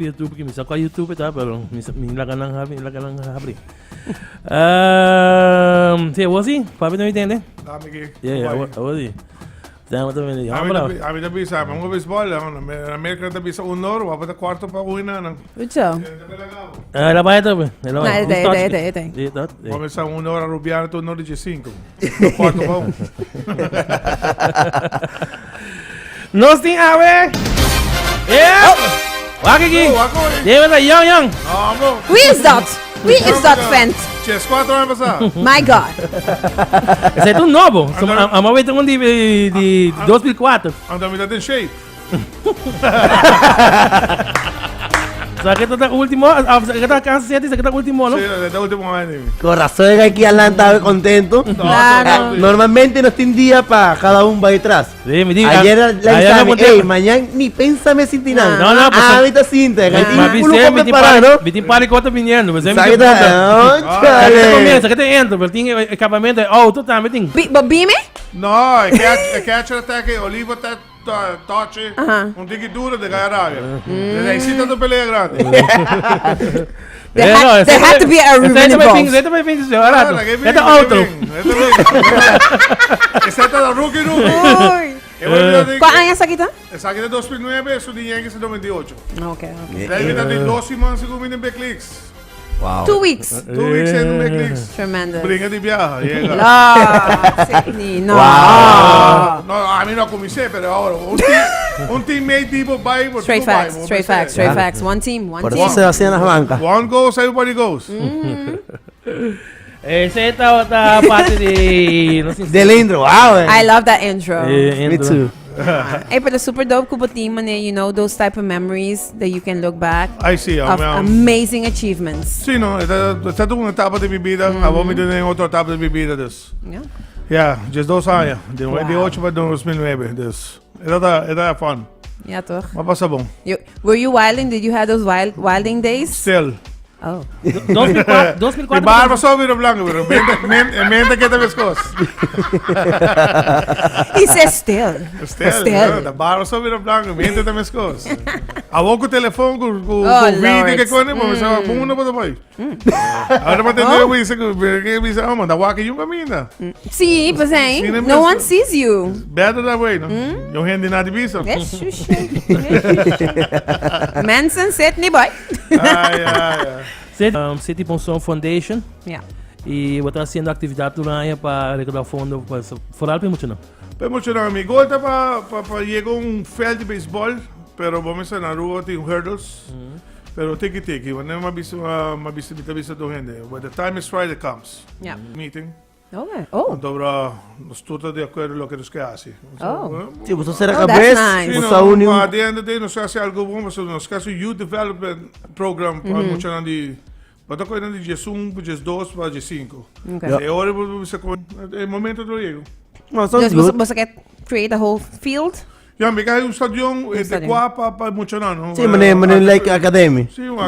YouTube ki mi sa kwa YouTube ta pero mi sa mi laga nan habri mi laga nan habri. Ehm, sí, vos sí, papi no entiende. Dame ki. Yeah, yeah, vos vos sí. Dame también. A mi ta a mi ta bisa, mi hunga baseball, na Amerika ta bisa un or, wapa ta cuarto pa una nan. Ucho. Eh, la vaya también. La No, ete, ete, ete, ete. Sí, dat. Wa bisa un or Arubiano ta un or di cinco. Cuarto pa un. Nos tin awe. Yeah. Wak aki. Debe ta young young. Wie is dat? Wie is dat vent? Ches cuatro aña pasá. My God. Ese es un nobo. Amo weten un di di 2004. Ando mi ta den shape. Sa que ta último, ah, sa que ta casi siete, sa que ta último, no? Sí, ta último año. Corazón de aquí adelante estaba contento. Claro. Normalmente nos tiene día para cada un va detrás. Sí, mi di- Ayer la ayer examen, no ey, mañana ni pensame sin tirar. No, no, pues- Ah, ahorita sinta, Ma que vi culo se, mi tin preparado, pari, ¿no? mi tin pari kota viniendo, pues mi Sabe tin ta, punta. Sa que te chale. comienza, que te entra, pero tin escapamento de auto también tin. Bi, bo bime? No, e catch, e catcher ataque, Olivo ta touch, Ajá. un tiki duro de gaya rabia. Desde ahí sí tanto pelea grande. There Eh, had, no, there had to be a Ese Ruben también involved. ese también fin, ahora. Ah, que bien, Este que auto. bien, este bien. Ese está la rookie rookie. Uy. Eh, bueno, yo digo- ¿Cuál año esaki ta? Esaki ta 2009, eso di Yankees en 98. Ok, ok. De ahí mi ta dos siman segun mi den Big Leagues. Wow. 2 weeks. 2 weeks in Big Leagues. Tremendous. Brinca di viaja, llega. No, Sydney, no. Wow. No, a mí no comencé, pero ahora un, team, un teammate tipo bye, por Straight tipo bye, facts, por straight pensé. facts, straight facts. One team, one Por team. eso se vacían las bancas. One goes, everybody goes. Ese ta parte di no sé. Del intro, wow. eh. I love that intro. Me intro. too. Hey, but it's super dope, Kubo team, and those type of memories that you can look back Ay, sí, of amazing achievements. Sí, no, esta es una etapa de mi vida. A vos me tienen otra etapa de mi vida. Dus. Yeah, just 2 años. De 98 para 2009. Dus. Era fun. Ja, toch? Maar pasa bon. Were you wilding? Did you have those wilding days? Still. Oh. 2004, Mi 2004. barba só vira blanco, pero mente, mente que te pescos. He says still. Still. Still. No, de barba só vira blanco, mente te pescos. A vos con teléfono, con, Oh, con video Lord. que con, pues se va con uno para país. Ahora para tener que dice que dice, oh, manda guaca y un camina. Sí, pues eh, Sí, no no one sees you. Better that way, no? Yo gente nadie visto. Yes, shush. Mensen Sydney boy. Ay, ay, ay. City Ponson Foundation. Y bo ta haciendo actividad tur aña pa recauda fondo pa foral pa mucho no. Pa mucho no. Mi goal ta pa yega un veld di baseball, pero bo mester na Aruba tin hurdles. Pero tiki tiki, wanneer mi bisa, mi bisa, mi ta bisa tur hende, when the time is right, it comes. Meeting. Oh. Anto ora nos tur ta di acuerdo loke nos ke haci. Oh. Sí, boso sera Oh, that's cabes, nice. Sí, boso no, uni maar at the end of the day nos ke haci algo bon, pasobra nos ke haci un youth development program pa muchanan di, bo ta kohe nan di 11 pa 12 pa 15. Okay. E ora bo bisa kon e momento lo yega. No, sounds Dus boso good. boso ke create a whole field? Ja, mi ke un stadion stadion. adecua pa muchanan, no? Sí, manera like academy. Sí, un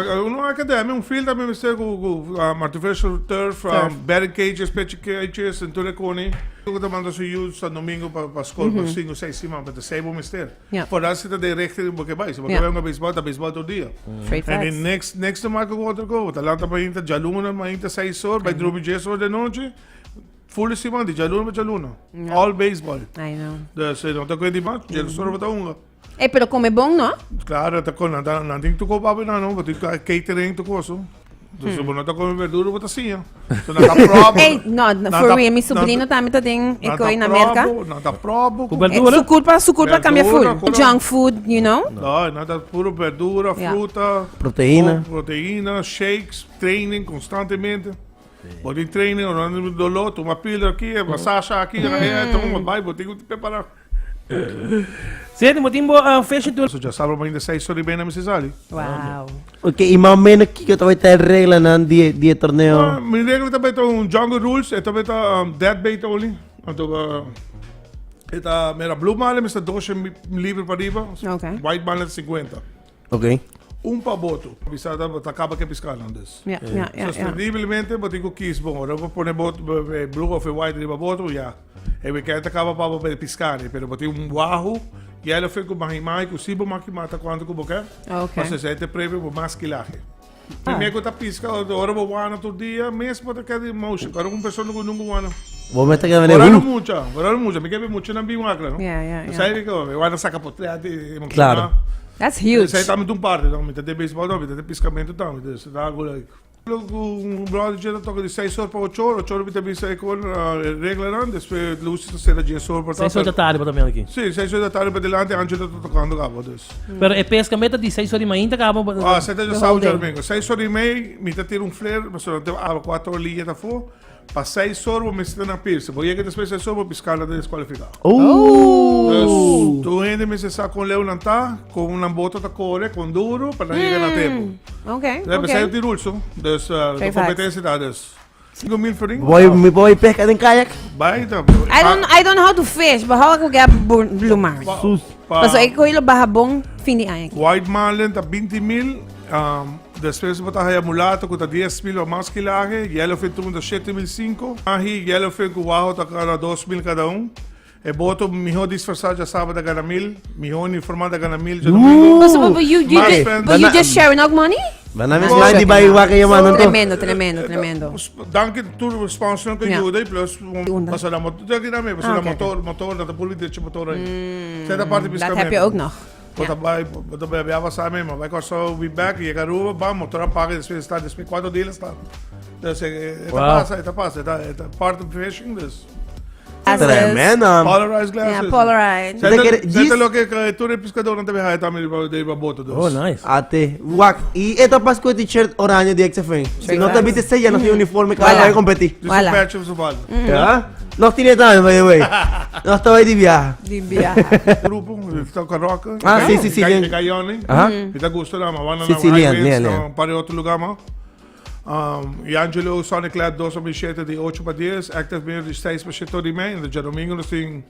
academia, un field tambe mester cu artificial turf, Turf. Batting cages, pitching cages, en tur e coni. Cu ta manda su yu San Domingo pa school pa 5, 6 siman, pa ta sei bo mester. Vooral si ta den richting bo ke bai. Si bo ke bai hunga baseball, ta baseball tur dia. Straight En facts. den next te maka cu otro co. Ta lanta pa hinta djaluna, mainta 6 or, bai drumi 10 or de nochi. Full siman, di djaluna pa djaluna. All baseball. I know. Dus no ta cuenta di mas, dje solo bo ta hunga. Ey, pero come bon, no? Claro, ta con, nan ta, nan tin tuco papi nan, no, bo tin catering tu coso. Dus bo no ta come verdura, bo ta siña. So nan ta probo. Ey, no, Nan for ta- real, mi nan sobrino ta- tambe ta den nan e ta coi na Merca. probo, Nan ta probo. Cu Eh, verdura? su culpa cambia full. Verdura, Junk food, you know? No, nan ta puro verdura, fruta. Proteína. Proteína, shakes, training constantemente. Bo tin training, ora nan tin doló, tuma píldora aki, masashi aki, mm. Tuma bai, bo tin ku prepará. Sí, bo tin bo fashion tour. So djasabra mainta 6 ora i bena mi si sali. Wow. Ok, i mas o menos kiko ta bai ta e reglanan di e torneo? Ah, mi regla ta bai ta un jungle rules, e ta bai ta dead bait only. Anto e ta mira blue marlin mester 200 libre pa riba, white marlin ta 50. Ok. Un pa boto. Bisa ta ta kaba ke piskanan dus. Ja. Sosteniblemente bo tin ku kies bon. Ora bo pone bot e blue of e white riba boto, ya. E weekend ta kaba pa bo piskani, pero bo tin un wahoo. Yellowfin ku mahi mahi ku si bo maki mata kuantu ku bo ke. Ok. Pasobra esei ta e premio bo mas kilahe. Prime ku ta piska ora bo wana tur dia mes bo ta keda emotion. Ora un persona ku nunka wana. Bo mester keda Ora mene no uh. mucha, ora no mucha. Mi ke mucha nan bin wakla no. Yeah, yeah, yeah. Sai ku mi wana saka potret i emociona. Claro. That's huge. Esei tambe ta un parti no. Mi ta den baseball tambe, mi ta den piskamento tambe. Dus ta algo like. Un brother dje ta toka di seis or pa ocho or, ocho or mi ta bisa e kon reglanan, despues Lucy ta sera dies or por Seis or ta tardi pa ta mira aki. Si, seis or ta tardi pa dilanti Angelo ta tokando kaba dus. Pero e pesca meta di seis or di mainta kaba? Ah, sete The dja whole sábado day. djadomingo. Seis or i mei mi ta tira un fler, pasobra nan ta aba kuater or liña ta afó. Pa seis or bo mester ta na pir. Si bo yega despues seis or bo piská nan ta deskualifiká. Dus tur hende mester sa kon leu nan ta, kon nan boto ta kore, kon duro pa nan yega na tempu. Ok, Debe ok. ser di rules, no? Dus de Straight facts. competencia ta dus. 5.000 florin. Boy, mi boy pesca den kayak. Bai ta. I don't know how to fish, but how I could get blue marlin? Sus. Pa, Paso ik kooi lo baha bon fin di aña aki. White marlin ta 20.000. Despues bo ta haya mulato ku ta 10.000 o mas kilahe. Yellowfin tuna ta 7.500. Ahi yellowfin ku waho ta kada 2.000 kada un. E boto mihó disfrasá djasabra ta gana mil, mihó uniformá ta gana mil djadomingo. But, so, but you, you, Mas just, friend- but you just sharing out money? Bana mes mai di bai wak e man anto. Tremendo, tremendo, tremendo. Danki tur sponsornan ku Ja. yuda i plus Unda? pasobra motor, danki tambe Ah, pasobra oké, motor, motor, nan ta puli derecho motor ai. Seta parti Dat piskamento. heb je ook nog. Bo ta bai, bo ta bai biaha sa mesmo, bai Kòrsou, we back, yega Aruba, bam, motor a paga, despues sta, despues kuater dia el sta. Dus e ta Wow. pasa, e ta pasa, e ta, e ta part of fishing, dus. Glasses. Tremendo. Polarized glasses. Ja, polarized. Zet Te kere- zet loke ke tur e piskadornan ta biaha tambe riba riba boto dus. Oh, nice. Ate, wak. I e ta pas ku e t-shirt oranje di XFM. Si no ta biste sella, no tin uniforme kada Voilà. bai kompetí. Dus Voilà. un patch op su falda. Ja? Nos tin e tambe, by the way. Nos ta bai di biaha. Di biaha. Grupo, toca rock. Ah, sí, sí, sí, bien. Gayone. Aha. Mi ta gusta na, ma Sí, na sí, Lian, Highways, Lian, na Lian. un par di otro lugar ma. Um, Yangelo Sonic Lab 2007 di 8 pa 10, Active Mirror di 6 pa 7 ora y mei, en djadomingo nos tin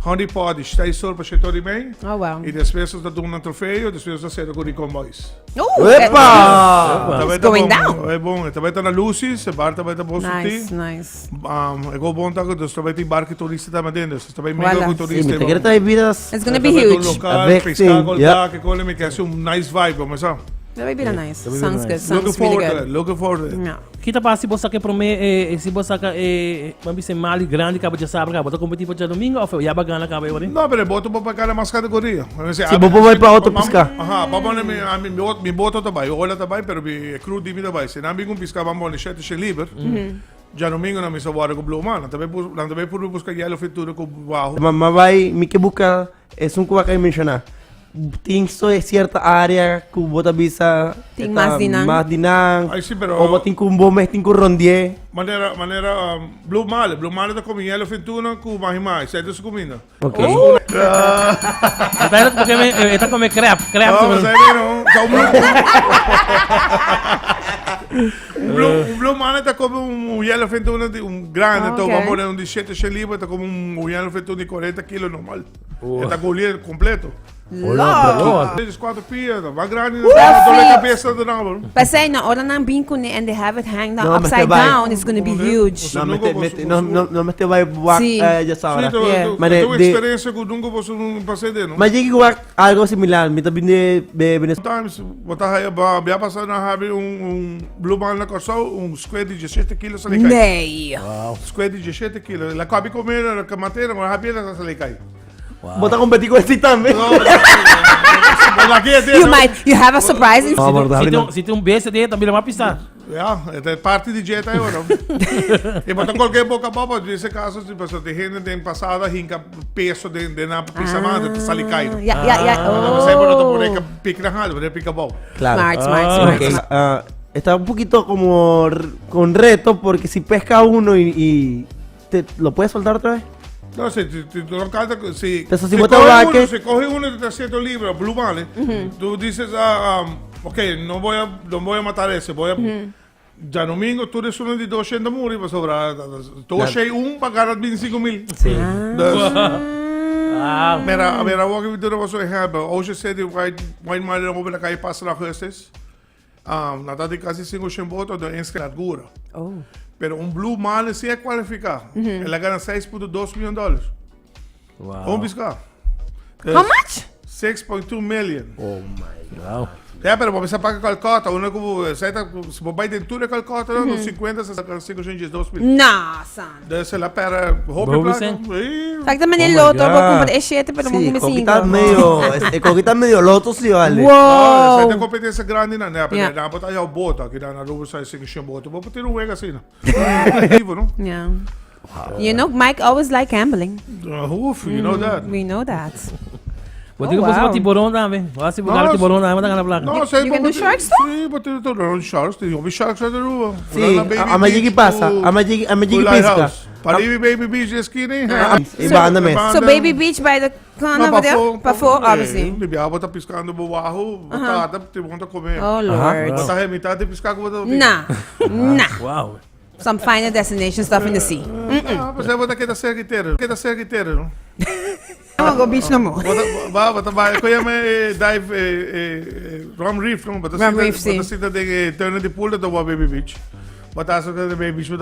Honey Pot di 6 ora pa 7 ora y mei. Oh, wow. Y despues nos ta duna un trofeo, despues nos ta cera cu Rincon Boys. Oeh, Epa! Tabata It's going bon, down. E bon, tabata na Lucy's, e bar tabata bon Nice, surti. nice. Um, e go bon ta dus tabata tin bar cu turista tambe den, dus tabata mega Voilà. cu Sí, turista. mi te kere trae vidas. It's gonna be Tabata un huge. local, A big pesca, thing, gol yeah. ke kole mi ke haci un nice vibe, como sa. That would be nice. That would be Sounds nice. good. Sounds Looking really forward to good. it, looking forward to it. Ja. Kita pa si bo saca prome eh, si bo saca eh, ban bisa mali grandi caba djasabra caba, bo ta competi pa djadomingo of ya ba gana caba e ora? No, pero e boto bo pa cada mas categoria. Si bo por bai pa otro pisca. Aha, pa pone mi, a mi, mi boto ta bai, ola ta bai, pero mi crew di mi ta bai. Si nan bin un pisca ban pone shete she liber. Djadomingo nan mi sa worde cu blue man. Nan ta bai bus, nan ta bai puru busca yellow fritura cu baho. Ma ma bai, mi ke busca esun cu a kai menciona. Tin so e cierta area cu bo ta bisa Tin e ta mas di nan. mas di nan. Ay, sí, pero- O bo tin cu bo mes tin cu rondié. Manera, manera, blue male, blue male ta come yellow fritura cu mahi mahi. Esei ta su cuminda. Ok. E ta porque me, e ta come crap, crap. No, mas aí no. Ta un blue. Un blue, un blue male ta come un yellowfin tuna di un grande, Ah, to ok. vamos poner un di 7 libras, ta come un yellowfin tuna di 40 kilos normal. E ta golier completo. Lord. Dit is 4 pia, va grande, uh, dole cabeza de nada. Pasei na ora nan bin kuné and they have it hang down No, mester upside bai. down, it's gonna be huge. No, Nunca mete, vos- mete, no, no, no mete bai wak Sí. eh, ya Sí, sabra. tu, Yeah. tu, Maar de- tu de- experiencia ku nunca vos un pasé de, no? Maar llegué wak algo similar. Mi también de, de Venezuela. Sometimes, bota haya ba, bia pasa na habi un blue man na Kòrsou, un square di 17 kilos sali kai. Nee. Square di 17 kilos. La kabi comer, la kamatera, maar habi la sali kai. Bo ta competi cu esi tambe. You might, you have a surprise in No, maar Si tin, si tin un bestia den, ta bira mas pisa. Ja, het is party di jet ahí, no? E bota cualquier boca baba, en ese caso, si pasó de gente de pasada, hinca peso de na pisa más, te sale caído. Ja. No sé, pero te pone Oh. que pica na pone pica baba. Claro. Smart, smart, Ah, smart. Ok, smart. ah, está un poquito como con reto porque si pesca uno y te, ¿lo puedes soltar otra vez? No, si, si, si tú no cantas, si, Entonces, si si vos te coge vas uno, que- si coge uno de 300 libras, blue vale, tú dices, ah, ok, no voy a matar ese, voy a... Ya domingo tú eres uno de 200 muri, vas a sobrar, tú un para ganar 25 mil. Sí. Dus, Ah, mira, mira, wat ik doe was een ejemplo. Ocean City, White Marlin over de calle pasa la augustus. Nou, dat ik casi 500 votos de eens largura. Oh. Pero un Blue Marlin sí es cualificado. Él gana 6.2 millones de dólares. wow. Con piscar. How much? 6.2 million. Oh my. Wow. Ja, pero bo mester paga Calcutta. Uno ku sei ta si bo bai den tur de Calcutta, mm -hmm. 50, 65, 2 mil. Nah, son. Dus la pera hopi Boven plaka. zijn. Sí. Exacto, meneer Oh my Loto, bo God. kumpra e shete, pero Sí, bo kumpra coquita cinco. medio, el coquita medio loto sí vale. No, Wow. esa competencia grande na, né? Pero Ja. na bota jou boto, aqui na Aruba sai cinco shin boto. Bo ter um wega assim. Vivo, no? Yeah. You know, Mike always like gambling. Hoef, you know that. We know that. Bo tin Oh, ku wow. wow. tiburon tambe. Bo hasi No, bugar tiburon tambe, ta gana plaka. No, sei You can do sharks too? Sí, bo tin tur sharks, tin hopi sharks na Aruba. Sí, a Majiki pasa, a Majiki pisca. Paribi Baby Beach esquina, eh? Y banda mes. So Baby Beach by the corner over there? Pafó, obviously. Libia bo ta piscando bo wahoo, bo ta tiburon ta come. Oh, Lord. Bo ta mitad di pisca ku bo ta. Nah. Nah. Wow. Some final destination stuff in the sea. Ah, pues bo ta keda cerca entero. Keda cerca entero, no? I won't go beach no more. Bo ta ba, bo ta bai, ko yama eh, dive eh, eh, Rum Reef, no? Bo ta Rum sinta, Reef, bo ta sí. sinta den eh, turno di pool, ta Baby Beach. Bo ta asa den Baby Beach, bo ta.